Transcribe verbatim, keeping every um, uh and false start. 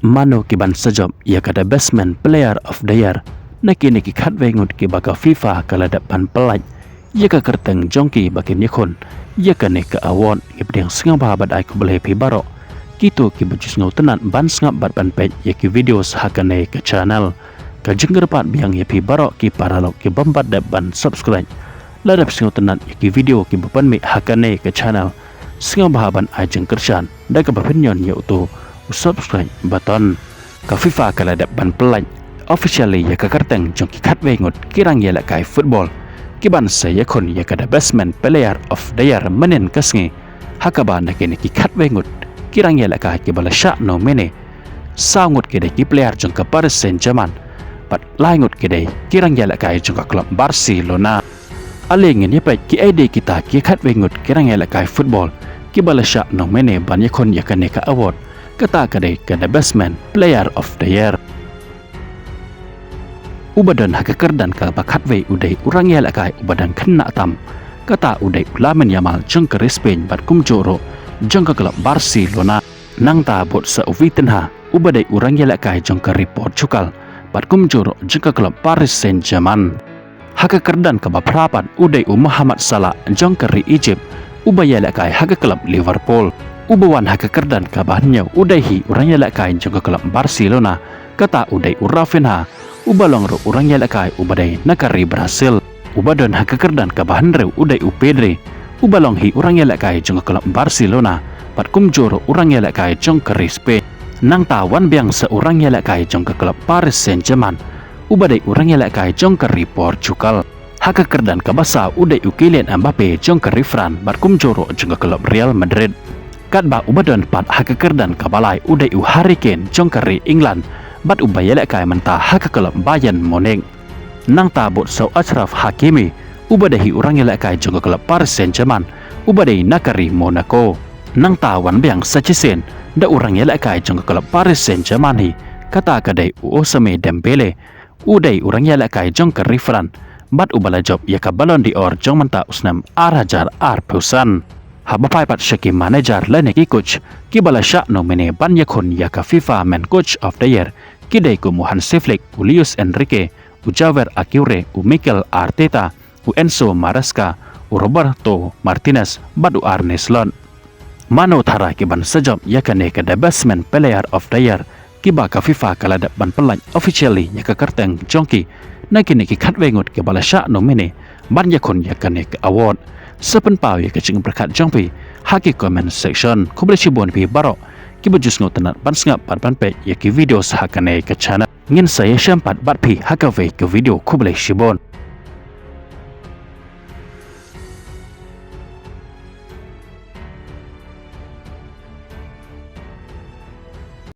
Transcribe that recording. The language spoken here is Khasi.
Mano ki ban sa jop ïa ka The Best Men Player of the Year na kine ki khatwei ngut kiba ka FIFA ka la dep ban pyllait ïa ka kyrteng jong ki ba kin ïakhun ïa kane ka award. Ngi pdiang sngewbha bad ai khublei phi baroh kito kiba ju sngewtynnat ban sngap bad ban peit ïa ki videos ha kane ka channel. Ka jingkyrpad biang ïa phi baroh ki paralok ki bym pat dep ban subscribe, lada phi sngewtynnat ïa ki video kiba pynmih ha kane ka channel, sngewbha ban ai jingkyrshan da kaba phin ñion ïa uto u subscribe button. Ka FIFA ka la dep ban pyllait officially ïa ka kyrteng jong ki khatwei ngut ki rangïalehkai football ki ban sa ïakhun ïa ka The Best Men Player of the Year mynhynnin ka sngi, ha kaba na kine ki khatwei ngut ki rangïalehkai kiba la shah nominee, saw ngut ki dei ki player jong ka Paris Saint-Germain bad lai ngut ki dei ki rangïalehkai jong ka club Barcelona. Ale ngin ïa peit ki ei dei kita ki khatwei ngut ki rangïalehkai football kiba la shah nominee ban ïakhun ïa kane ka award, kata ka dei ka The Best Men Player of the Year. Uba don ha ka kyrdan kaba khatwei u dei u rangïalehkai uba dang khynnah tam, kata u dei u Lamine Yamal jong ka ri Spain bad kumjuh ruh jong ka club Barcelona. Nangta bud sa u Vitinha uba dei u rangïalehkai jong ka ri Portugal bad kumjuh ruh jong ka club Paris Saint-Germain. Ha ka kyrdan kaba phra pat u dei u Mohamed Salah jong ka ri Egypt uba ïalehkai ha ka club Liverpool. Uba wan ha ka kyrdan kaba hynñiew u dei hi u rangïalehkai jong ka club Barcelona, kata u dei u Raphinha uba long ruh u rangïalehkai uba dei na ka ri Brazil. Uba don ha ka kyrdan kaba hynriew u dei u Pedri uba long hi u rangïalehkai jong ka club Barcelona bad kumjuh ruh u rangïalehkai jong ka ri Spain. Nangta wan biang sa u rangïalehkai jong ka club Paris Saint-Germain uba dei u rangïalehkai jong ka ri Portugal. Ha ka kyrdan kaba saw u dei u Kylian Mbappe jong ka ri France bad kumjuh ruh jong ka club Real Madrid. Katba uba don pat ha ka kyrdan kaba lai u dei u Harry Kane jong ka ri England bad uba ïalehkai mynta ha ka club Bayern Munich. Nangta bud sa u Achraf Hakimi uba dei hi u rangïalehkai jong ka club Paris Saint-Germain uba dei na ka ri Monaco. Nangta wan biang sa shisien da u rangïalehkai jong ka club Paris Saint-Germain hi, kata ka dei u Ousmane Dembele, u dei u rangïalehkai jong ka ri France bad uba la jop ïa ka Ballon d'Or jong mynta u snem ar hajar arphew san. Haba phai pat sha ki manager lane ki coach kiba la shah nominee ban ïakhun ïa ka FIFA Men Coach of the Year, ki dei kum u Hansi Flick, u Luis Enrique, u Javier Aguirre, u Mikel Arteta, u Enzo Maresca, u Roberto Martinez bad u Arne Slot. Mano tharai ki ban sa jop ïa kane ka The Best Men Player of the Year kiba ka FIFA ka la dep ban pyllait officially ïa ka kyrteng jong ki na kine ki khatwei ngut kiba la shah nominee ban ïakhun ïa kane ka award? Sa pynpaw ïa ka jingpyrkhat jong phi ha ki comment section. Khublei shibun phi baroh kiba ju sngewtynnat ban sngap bad ban peit ïa ki videos ha kane ka channel. Ngin sa ïashem pat bad phi ha kawei ka video. Khublei shibun.